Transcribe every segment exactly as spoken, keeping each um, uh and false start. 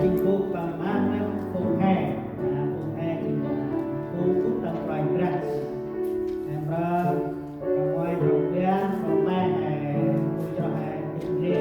Jêng gŭ păng ma nơm phung he, a, phung he jêng, a, gŭ gŭ tâm Kôranh Brah. He mprơ, a, nguai trong bar, trong pe, he, gŭ chroh he, gŭ rê.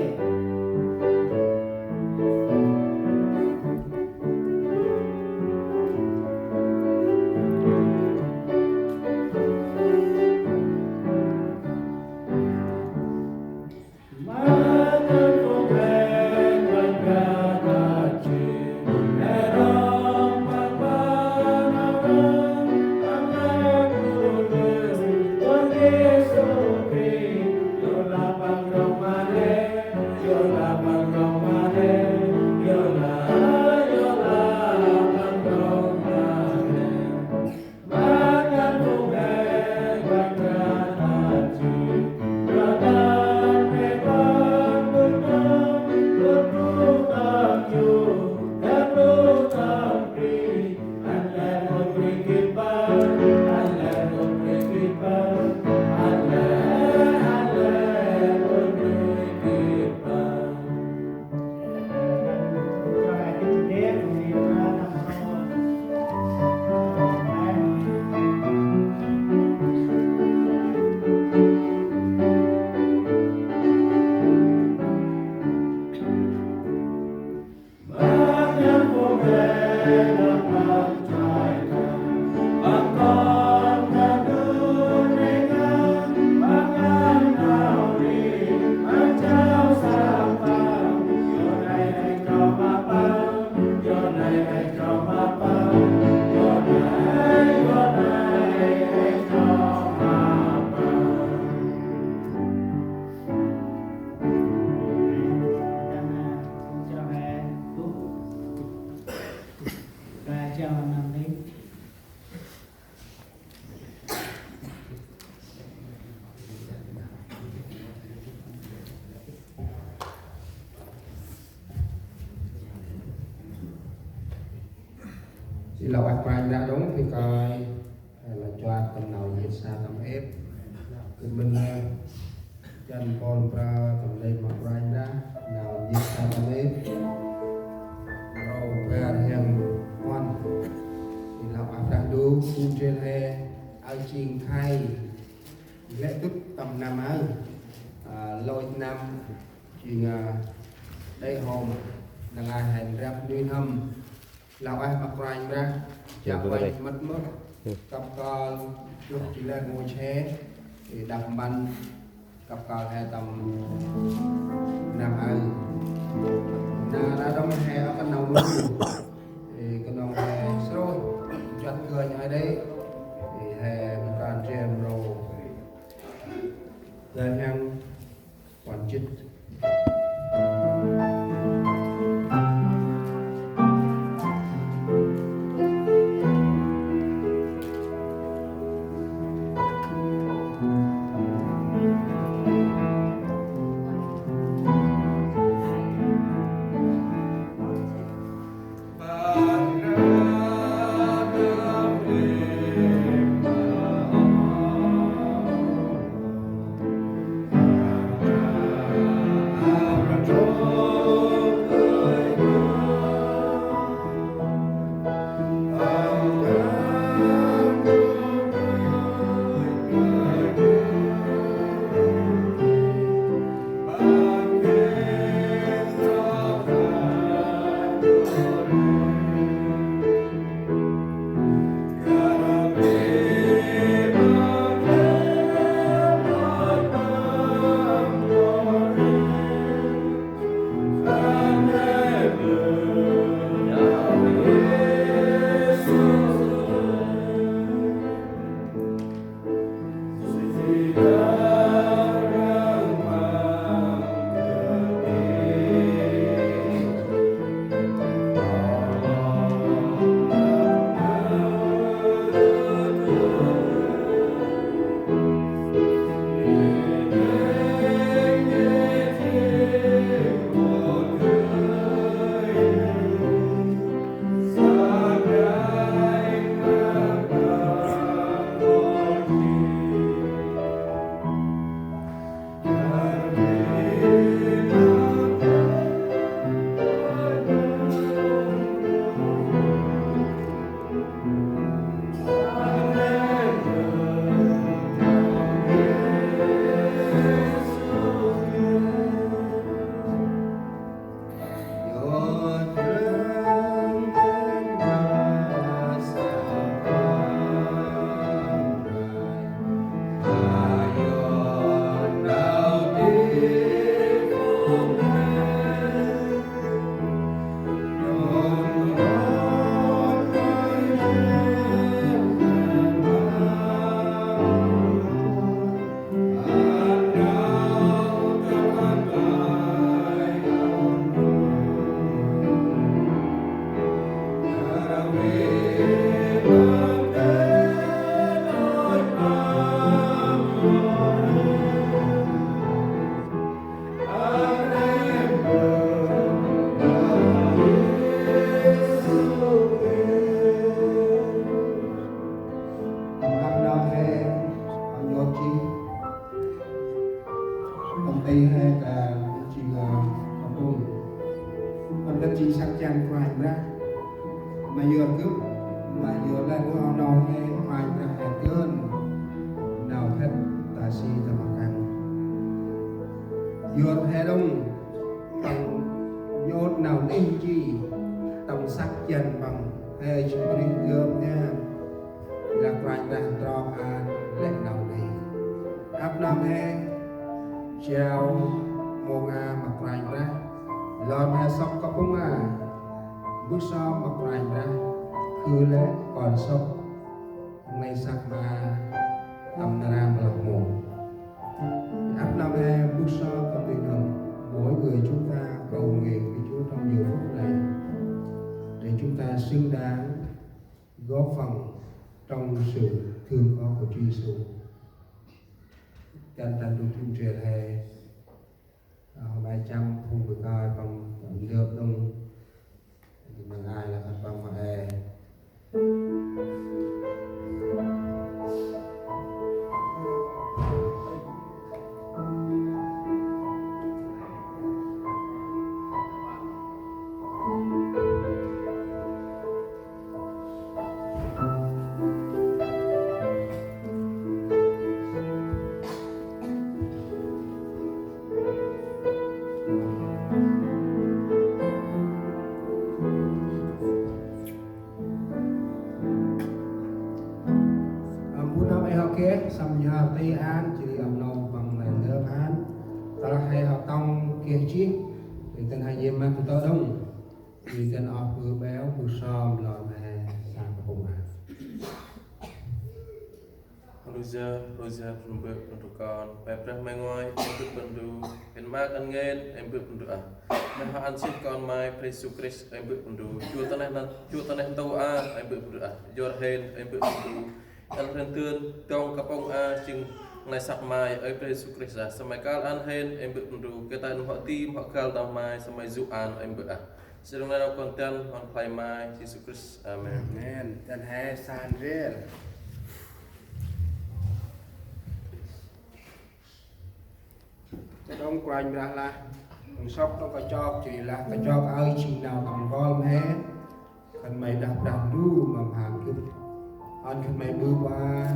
Ê, lah ueh Kôranh Brah đŏng, bơh kơi, ê, lah chuat tâm nau nhêt sa tâm êp. Kơt mĭn, ê, dăn Pôl mprơ tâm lĕ ma Kôranh Brah, nau nhêt sa tâm êp. Rô bar hiam puăn. Ê, lah ueh Brah đŏng, gŭ ndrel he, aơ jêng khay. Lĕ dŭt tâm năm aơ, a, lôch năm, jêng, a, đê̆ hôm, năng ai hên rap nuih n'hâm. Lah ueh ma Kôranh Brah, jăk ueh mât mơh, kăp kơl, dŭt jêh lĕ ngôi chhe, ê, đăp mpăn, kăp kơl he tâm năm aơ. Nau ra đŏng he ăp nau nuih. Ê, knŏng he srôih, juăt gơnh ai đê̆. Ê, he mkăn jêng mrô. Gơnh hăng puăn jê̆t. Tât jêng săk jăn Kôranh Brah ma yor Gâp, ma yor lĕ rngôch nau he Kôranh Brah he dơn nau khât ta si tâm rkăng kan. Yor he đŏng păng nhŭp nau neh nti tâm săk jăn păng he jêng bri Gâp nơm. Lah Kôranh Brah trŏ a lĕ nau neh. Ăp nơm he jao mông a ma Kôranh Brah. Lor he sŏk kapŭng a, mbơh sơm ma Kôranh Brah. Khư lĕ kon sŏk nglay săk ma tâm nar aơ ma lah mông. Ăp nơm he mbơh sơm tâm ti nơm. Mỗi người chúng ta cầu nguyện với Chúa trong giờ phút này để chúng ta xứng đáng góp phần trong sự thương con của Chúa Giêsu. Chân thành được phung truyền hè, à, hôm nay chăm phung bơ coi phần được đông. Thì mình ai là phần bằng mà e. Ơ, bu nau e hŏ geh, săm nhhar ti an, jêh ri ăp nau păng lĕ ndơp an. Tơlah he hŏ tŏng geh jêh, ri tăn he yêm măt ntơ đŏng. Ri tăn oh bơ beo, bu sơm lor nê, sa kapŭng a. Rôzơ, rôzơ, Brah Ndu Bơ̆ Brah Ndu Kon, May Brah May Ngoai, May Bơ̆ Brah Ndu, May Ama Kon Ngên, May Bơ̆ Brah Ndu ah. May hŏ ăn sĭt Kon May, Brah Yêsu Krist, May Bơ̆ Brah Ndu. Jua ta neh nă, jua ta neh ntu a, May Bơ̆ Brah Ndu ah. Yor hên, May Bơ̆ Brah Ndu. Ăn hên tưn, dŏng kapŭng a, jêng nglay săk May, Ơi Brah Yêsu Krist ah. Samay kăl ăn hên, May Bơ̆ Brah Ndu. Geh tay nơm hŏ di, nơm hŏ kăl đah May, samay yô̆ ăn, May Bơ̆ ah. Sĭt nơm nau kon dăn, hŏn play May, Yêsu Krist. Amen. Amen. Dăn he san rêl. Đŏng Kôranh Brah lah, păng sŏk đŏng kachok, jêh ri lah kachok aơ jêng nau tâm rngol he. Khân may đah Brah Ndu ma mham gâp. Ăn khân may ƀư ƀa,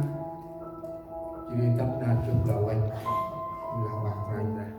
jêh ri tât nar gâp lah ueh. Lah ueh Kôranh Brah.